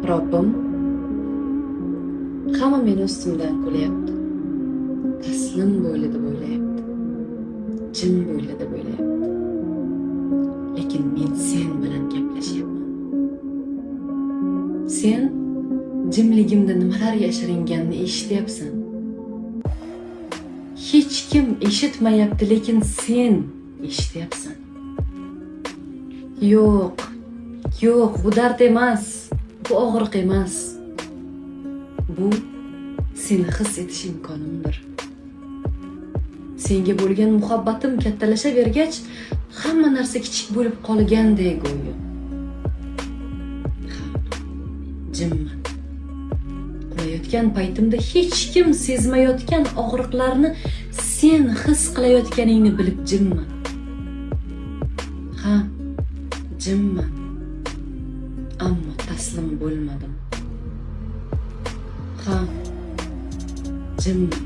Robbim, hamma meni ustimdan kulyapti. Taslim bo'ldi deb o'ylayapti. Jim bo'ldi deb o'ylayapti. Lekin men sen bilan gaplashyapman. Sen jimligimda nimalar yashiringanini eshityapsan. Hech kim eshitmayapti, lekin sen eshityapsan. Yo'q, yo'q, bu dard emas, bu og'riq emas. Bu seni his etish imkonimdir. Senga bo'lgan muhabbatim kattalashavergach, hamma narsa kichik bo'lib qolgandek go'yo. Ha, jimman. Qulayotgan paytimda hech kim sezmayotgan og'riqlarni sen his qilayotganingni bilib jimman. Ha, jimman. Ammo taslim bo'lmadim. Ha, jimman.